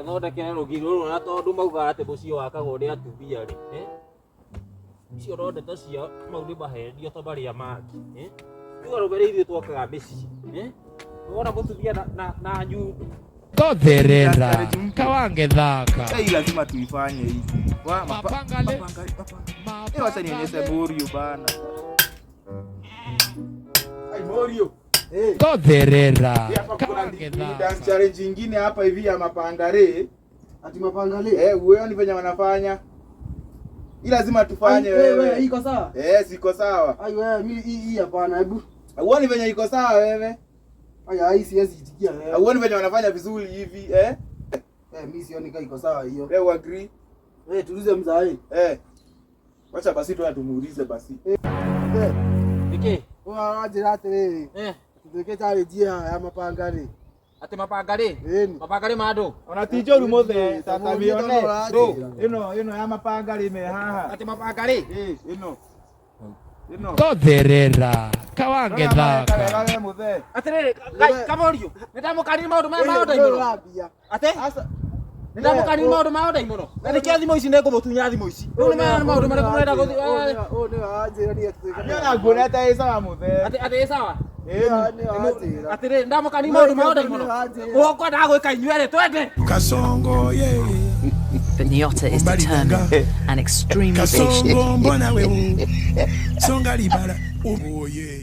Thondekere rũgiri rũrũ na tondũ maugaga atĩ mũciĩ wakagwo nĩ atumia rĩ, eh? Icio no ndeto cia mau nĩ mahenio ta marĩa mangĩ, eh? Rĩu arũme nĩ ithuĩ twakaga mĩciĩ, eh? Wona mũtumia na nyundo. Totherera kawangethaka. Hii lazima tuifanye hivi. Wa Mapangale. Mapangale. Eh, wacha nionyeshe Morio bana. Ai Morio. Eh. Totherera Hii hapa kuna dance kawangethaka. challenge ingine hapa hivi ya mapangare. Ati mapangale. Eh, uone venye wanafanya. Hii lazima tufanye Ai, wewe wewe. iko sawa? Eh, siko sawa. Ai wewe mimi hii hapana hebu. Uone venye iko sawa wewe. Ai ai siwezi itikia wewe. Uone venye wanafanya vizuri hivi, eh? Eh, mimi sioni kama iko sawa hiyo. Wewe agree? Eh, tuulize mzae. Eh. Wacha basi tu tumuulize basi. Eh, Nĩkĩ? wewe wanjĩra atĩrĩrĩ, Eh, tuĩke challenge ya mapanga rĩ. atĩ mapanga rĩ? Ĩni. Mapanga rĩ ma andũ? Ona ti njoru muthe tata mione. Ndũ. Ino ya mapanga rĩ me haha. Atĩ mapanga rĩ? Eh, ino. Ino. Totherera kawangethaka. Wega muthe. Atĩrĩrĩ, Ngai, Kamorio, nĩ ndamũkanire maũndũ maya ma ũndai mũno. Ũrambia. Atĩ? Nĩ ndamũkanire maũndũ ma ũndai mũno. Na nĩkĩo thimũ ici nĩngũmũtunya thimũ ici. Rĩu nĩ maya nĩ maũndũ marĩkũ mũrenda gũthiĩ? Ũyũ nĩwe wanjĩra niĩ tuĩke. Niĩ ona nguona ta ĩ sawa muthe. Atĩ ĩ sawa? Ĩni. Nĩwe wanjĩra. Atĩrĩrĩ, ndamũkanire maũndũ ma ũndai mũno. Ũkwendaga gwĩka inyuĩ erĩ twende. Kasongo yeah. But Nyota is Mbali determined nanga. and extremely patient. Kasongo mbona wewe songa libala oh yeah.